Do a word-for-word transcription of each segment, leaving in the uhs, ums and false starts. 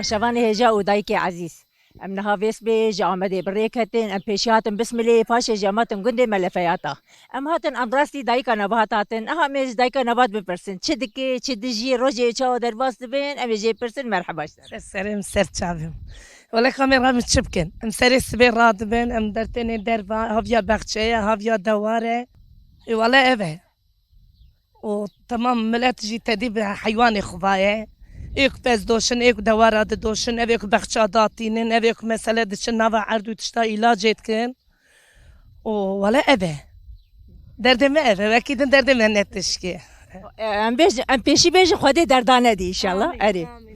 Şevanê hêja û dayikê ezîz. Em niha vê sibê ji Amedê bi rê ketin, em pêşî hatin Bismilê, paşê jî em hatin gundê Melefeyata. Em hatin, em rastî dayika Nebat hatin. Aha, em ê ji dayika Nebat bipirsin. Çi dike, çi dijî, rojê çawa derbas dibin, em ê jê pirsin, merheba ji te. Ser serê min, ser çavê min. Wele ka em ê rabin çi bikin? Em serê sibê radibin, em dertênê derva, haviya bexçe ye, haviya dewar e. Ê wele ev e. Û temam milet jî tedî bi heywanê xwe va ye. Êk pez doşin, êk dewara didoşin, ev êk bexça datînin, ev êk mesele diçin nava erd û tişta îlacê dikin. Û wele ev e. Derdê me ev e, wekî din derdê me ne tişkê. Em bêjin, em pêşî bêjin Xwedê derda nedî înşallah. Amîn, Erê. Amîn, amîn.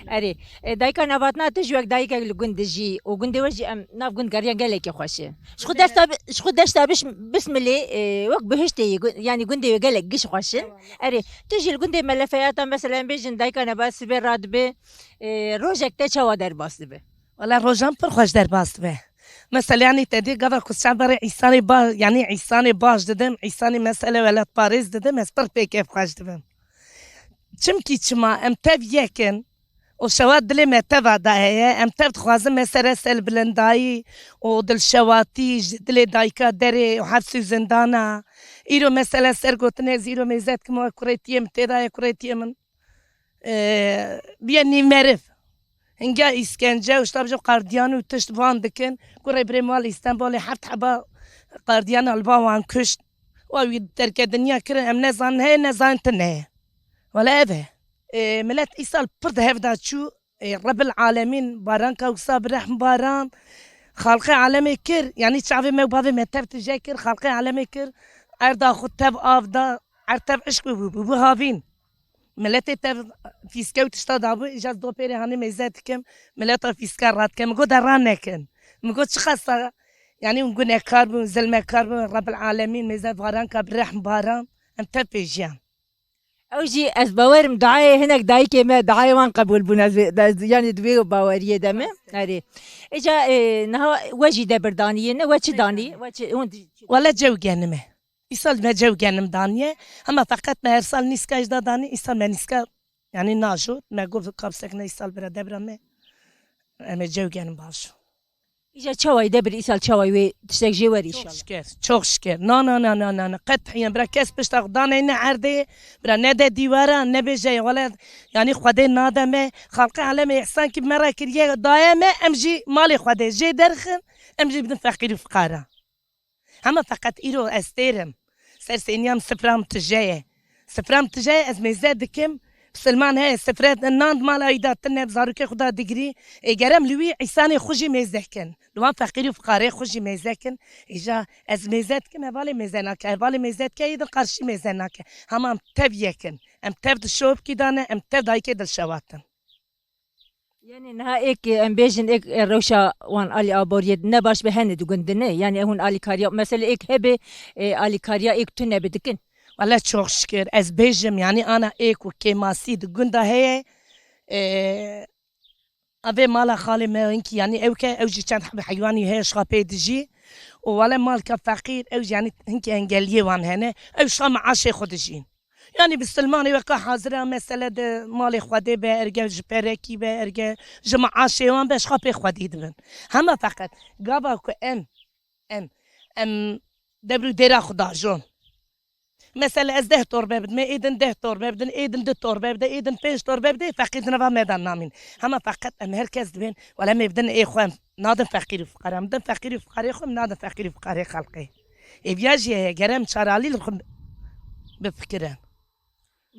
Erê. E, dayika Nebat na, tu ji wek dayikek li gund dijî û gundê we jî em nav gund geriyan gelekî xweş e. Ji xwe desta bi-, ji xwe desta biş-, Bismilê, e, wek bihiştê yî, gu-, yanî gundê wê gelek giş xweş in. Eyvallah. Erê, tu jî li gundê Melefeyata, mesela em bêjin dayika Nebat sibê radibe, e, rojek te çawa derbas dibe? Wela rojan pir xweş derbas dibe. Mesela yanî te dî gava ku çend berê îsanê ba-, yanî îsanê baş didim, îsanê mesele welatparêz didim, ez pir pê kêf xweş dibim. Çimkî çima em tev yek in, û şewat dilê me teva de heye. Em tev dixwazin me sere ser bilindayî û dilşewatî ji dilê dayika derê û hefs û zindana. Îro mesela ser gotinê ez îro mêze dikim, û kurê tiyê min tê de ye, kurê tiyê min, e, biye nîvmeriv. Hinga îskence û ştab ji qardiyan û tişt van dikin. Kurê birê mal Îstenbolê heft heba qardiyan li ba wan kuşt. Wa wî terke dinya kirin, em nezanin heye, nezanin tune ye. Wele ev e. E, milet îsal pir di hev de çû. E, Rebil Alemîn baranka wisa bi rehm baran. Xalqê alemê kir, yanî çavê me û bavê me tev tije kir, xalqê alemê kir. Erda xwe tev av da, erd tev işq bû, bû, bû havîn. Miletê tev fîske û tişta dabû, îja ez do pêrê hanê mêze dikim, mileta fîske radikim. Min got de ranekin. Min got çiqasa, yanî hûn gunekar bûn, zilmekar bûn, Rebil Alemîn mêze baranka bi rehm baran, em tev pê jiyan. Ew jî ez bawerim, duayê hinek dayikê me, duayê wan qebûl bûn. Ez, ez, yanî di wê baweriyê de me. Erê. Îca, e, niha we jî debir daniyê, ne we çi danî? We çi, hûn di- Wele cew genime. Îsal me cew genim daniye. Hema feqet me her sal nîska jî da danî, îsal me nîska, yanî najo. Me got kapsek ne îsal bira debra me. Em ê cew genim bajo. Îca çawayî debir îsal çawayî wê tiştek jê werî Çok înşallah. Şükür, çok şükür. Na, na, na, na, na, na. Qet hiyen bira kes pişta xwe daneyne erdê, bira ne de dîwara, ne bêje wele, yanî Xwedê nade me, xalqê alemê îhsan kî me re kiriye, daye me, em jî malê Xwedê jê derxin, em jî bidin feqîr û fiqara. Hema feqet îro ez têr im. Ser sêniyam sifram tije ye. Sifram tije ye, ez mêze dikim. Silman heye, sifre nan di mala wî de tine, bi zarokê xwe de digirî. Ê gerem li wî îsanê xwe jî mêze kin. Li wan feqîr û fiqarê xwe jî mêze kin. Îja ez mêze dikim, hevalê mêze nake. Hevalê mêze dike, ê din qarşî mêze nake. Hema em tev yek in. Em tev di şopkî de ne, em tev dayikê dilşewat in. Yanî niha êk, em bêjin, êk, e, rewşa wan alî aboriyê ne baş be, hene di gund de ne? Yanî hûn alîkariya, mesele êk hebe, e, alîkariya êk tune bi dikin? Wele çok şükür, ez bêjim, yanî ana êk û kêmasî di gunda heye. E, Avê mala xalê me hinkî, yanî ew ke, ew jî çend hebe heywanî heye, şa pê dijî. Û wele malka feqîr, ew jî yanî hinkî engeliyê wan hene. Ew şa meaşê xwe dijîn. Yanî bisilmanê weka hazira mesele di malê Xwedê be, erge ji perekî be, erge ji meaşê wan be, ji xwe pê xwedî dibin. Hema feqet gava ku em, em, em debr û dêra xwe dajon. Mesela ez deh torbe bidime, ê din deh torbe bidin, ê din du torbe bide, ê din pênc torbe bide, feqîr di nava me de namîn. Hema feqet em her kes dibên, wele em ê bidin ê xwe, em nadin feqîr û fiqara, em din feqîr û fiqarê xwe, em nadin feqîr û fiqarê xelqê. Ê viya jî heye, gere em çaralî li xwe bifikirin.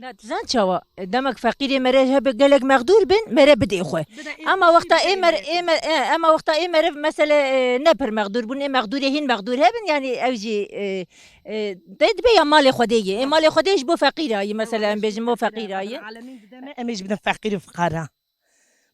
Na, tu zan çawa? Demek feqîrê mere hebe gelek mexdûr bin, mere bidê xwe. Bide ê Ama wexta ê bidê mer-, mere. ê mer-, e, ema wexta ê mere mesele, e, ne pir mexdûr bûn, ê mexdûrê hîn mexdûr hebin, yanî ew jî, e, e, de dibe ya malê Xwedê ye. Ê malê Xwedê ji bo feqîra ye, mesela em bêjin bo feqîra ye. Alemîn dide me, em ê jî bidin feqîr û fiqara.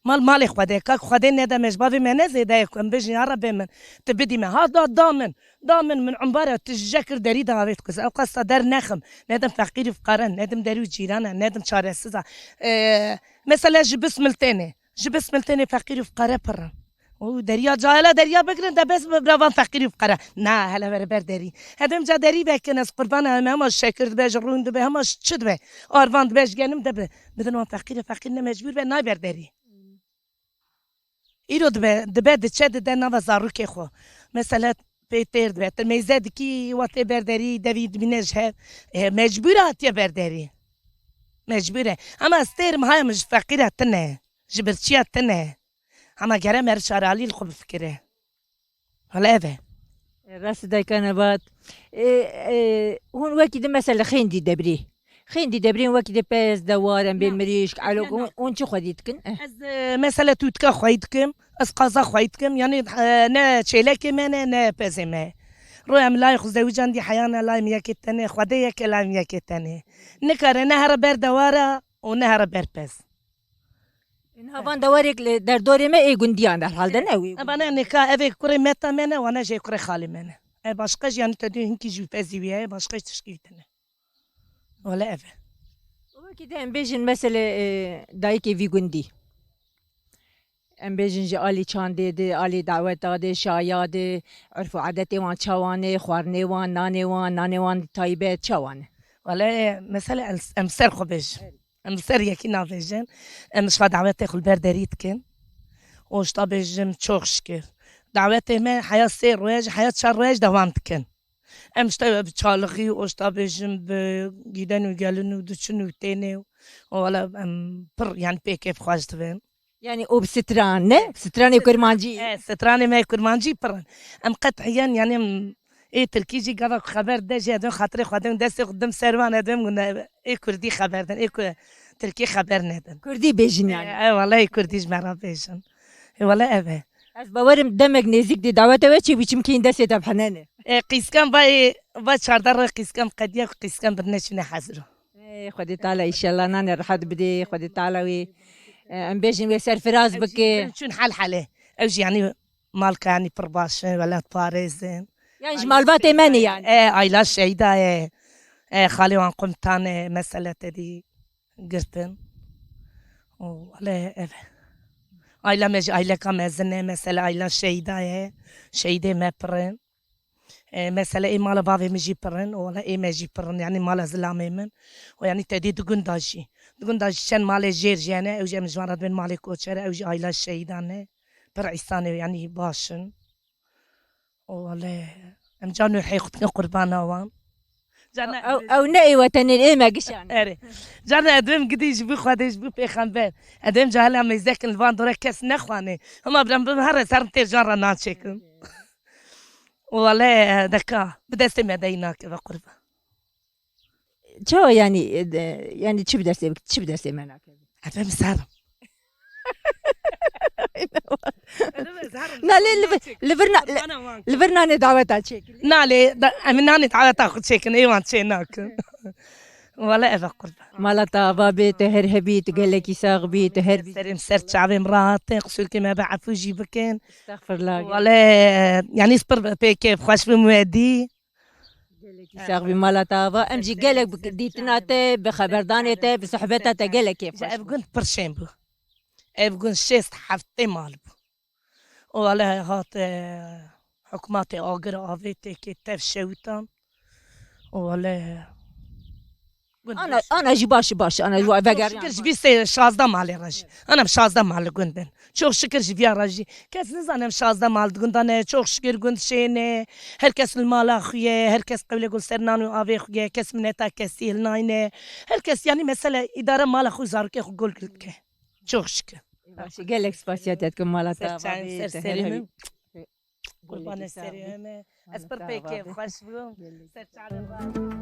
Mal malê Xwedê, kak Xwedê nede me ji bavê me ne zêde ye ku em bêjin, ya Rebê min, tu bidî me. Ha da, da min, da min, min umbara tu ji je kir derî de avêt ku ez ew qasa der nexim. Nedim feqîr û fiqara, nedim derî û cîrana, nedim çaresiza. Ee, mesela ji Bismiltênê, ji Bismiltênê feqîr û fiqare pir in. Û deriya cahila deriya bigirin de bes bi bira van feqîr û fiqare. Na, hele were ber derî. Hedim ca derî vekin, ez qurbana em, hema ji şekir dibe, ji rûn dibe, hema ji çi dibe. Arvan dibe, ji genim dibe. Bidin wan feqîrê, feqîr ne mecbûr be, nayber derî. îro dibe, dibe diçe dide nava zarokê xwe. Mesela pê têr dibe. Tu meyze dikî, wa tê berderî, devî dibîne ji hev. E, mecbûr e hatiye berderî. Mecbûr e. Ama ez têrim haya min ji feqîra tine. Ji birçiya tine. Ama gere meriç aralî li xwe bifikire. Hala ev e. Rastî dayika nebat. E, e, hûn wekî di mesela xêndî debrî. Xêndî debrîn wekî di pez, dewar, em bên Nam. mirîşk, elok, Nam. hûn, hûn çi xwedî dikin? Eh. Ez, e, mesela tûtika xwedî dikim, ez qaza xwedî dikim. Yani, e, ne çêlekê me ne, ne pezê me. Roya min layê xwe zewicandî heyane layê min yekê tenê, xwedê yeke layê min yekê tenê. Nikare ne here ber dewara û ne here ber pez. Niha van dewarêk li derdorê me ê gundiyan derhalde ne wî. Eva ne nika evê kurê meta me ne, wana jê kurê xalê me ne. E, başqa jî yani te dê hinkî jî pezî wî ye, başqa jî tişkî wî tine. Wele ev e. Wekî de em bêjin mesele, e, dayikê vî gundî. Em bêjin ji alî çandê de, alî daweta de, şaya de, urf û adetê wan çawan e, xwarinê wan, nanê wan, nanê wan taybet çawan e? Wele mesele em, em ser xwe bêjin. Em li ser yekî navêjin. Em ji xwe dawetê xwe li ber derî dikin. Û ji te bêjim çok şükür. Dawetê me heya sê roj, heya çar roj dewam dikin. Em ji te bi çalixî û ji te bêjim bi gîden û gelin û diçin û tênê û wele em pir yani pê kêfxweş dibin. Yani o bi stran ne? Stranê kurmancî. E, stranê me kurmancî pir in. Em qet hiyen yani em ê tirkî jî gava ku xeber de jî edin xatirê xwe din destê xwe dim ser wan edin gune ê kurdî xeber din, ê ku tirkî xeber nedin. Kurdî bêjin yani. E, e, wele ê kurdî ji me re bêjin. E, wele ev e. Ez bawerim demek nêzîk dê dawete we çêbû çimkî hîn destê te bi hene ne. E, qîskan va ê, va çardeh roj qîskan qediya ku qîskan birine çûne heziro. Ê, Xwedê Teala înşallah nanê rehet bidê, Xwedê Teala wê, e, em bêjin wê serfiraz bike. Çûn hel helê. Ew jî yani malka yani pir baş in, welat parêz in. Yani ji malbatê me ne yani. E, ayla şehîda ye. E, xalê wan qumtan e, mesele te dî girtin. Û wele ev e. Ayla me jî ayleka mezin e, mesele ayla şehîda ye. Şehîdê me pir in. E, mesele ê mala bavê min jî pir in, û wele ê me jî pir in, yani mala zilamê min. Û yani tedî di gunda jî. Di gunda jî çend malê jêr jî hene, ew jî em ji wan re dibên malê koçer e, ew jî ayla şehîdan e. Pir îsanê yani baş in. Û wele em can û hê xwe dikin qurbana wan. Can Ew, ew ne ê wetenê, ê me gişan. Erê. Can edibim gidî ji bo Xwedê, ji bo pêxember. Edibim cahila mêzekin li van dore kes nexwane. Hema birem bim her ez herim têr can re nan çêkim. Wele deka, bi destê me deyî nakeve qurban. Çawa yani, e, de, yani çi bi destê, çi bi destê me nakeve? Edibim serim. Na lê li vir, li vir na, li, li vir nanê daweta çêkin. Na lê, da, em nanê daweta xwe çêkin, ê wan çê nakin. Wele eve qurban. Mala te ava bê, tu her hebî, tu gelekî sax bî, tu her bî. Serê min ser çavê min rahat e, qisûrkê me be efû jî bikin. Estexfirullah. Wele, yani spir pê kêf xweş bim we dî. Gelekî sax bî mala te ava. Em jî gelek bi dîtina te, bi xeberdanê te, bi sohbeta te gelek kêf xweş bû. Ev gund pir şên bû. Ev gund şêst heftê mal bû. Û wele hat, e, hikûmetê agir avê têkê tev şewitan. Û wele Ana, ana jî baş, baş, ana jî vegeryan. Çok şükür ji vî sê, şazdeh malê re jî. Ana şazdeh mal li gund in. Çok şükür ji viya re jî. Kes nizane em şazdeh mal di gunda ne. Çok şükür gund şên e. Her kes li mala xwe ye. Her kes qewlê gul ser nan û avê xwe ye. Kes mineta kesî hilnayne. Her kes yani mesele îdare mala xwe, zarokê xwe gul gul dike. Çok şükür. Baş, gelek spasiya te dikim mala te ava bê, ser serê min. Qurbanê serê me. Ez pir pê kêf xweş bûm. Ser çavê xwe.